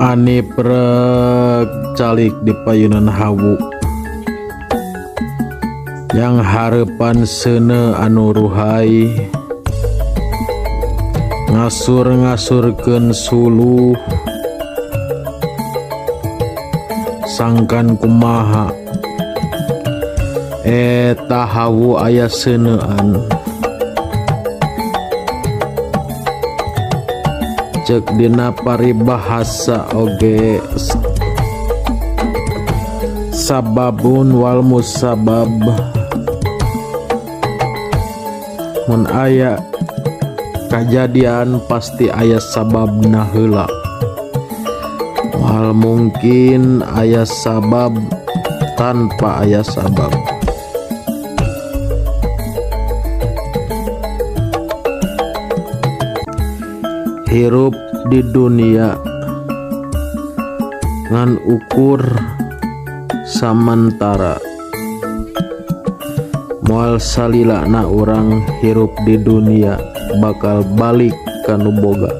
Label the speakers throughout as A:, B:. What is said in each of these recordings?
A: Ani prek calik di payunan hawu yang hareupan seuneu anu ruhai ngasur-ngasurkeun suluh sangkan kumaha eta hawu aya seuneuan cek dina paribahasa oge sababun wal musabab mun aya kajadian pasti aya sababna heula moal mungkin aya sabab tanpa aya sabab. Hirup di dunia ngan ukur samantara moal salilana urang hirup di dunia bakal balik ka nu boga.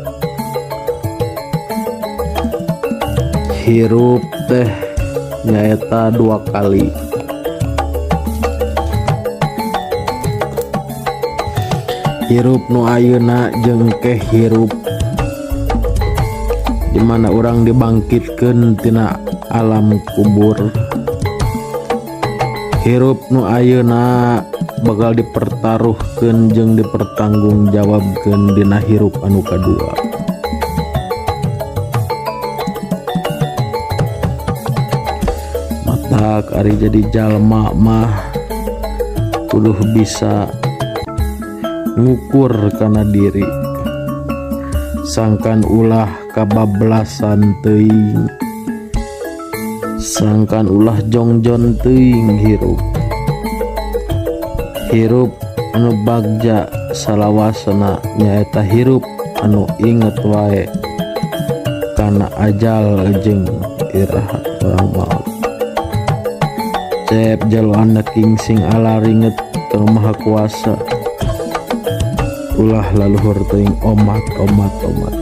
A: Hirup teh nyaeta dua kali. Hirup nu ayeuna jeung keh hirup dimana urang dibangkitkeun tina alam kubur. Hirup nu ayeuna bakal dipertaruhkeun jeung dipertanggungjawabkeun dina hirup anu kadua. Matak ari jadi jalma mah kudu bisa ngukur kana diri sangkan ulah kabablasan teuing sangkan ulah jongjon teuing hirup. Hirup anu bagja salawasana nyaeta hirup anu inget wae kana ajal jeung iraha urang maot. Cep jalo anda kingsing ala ringet ka Maha Kuasa ulah laluhur teuing omat omat omat.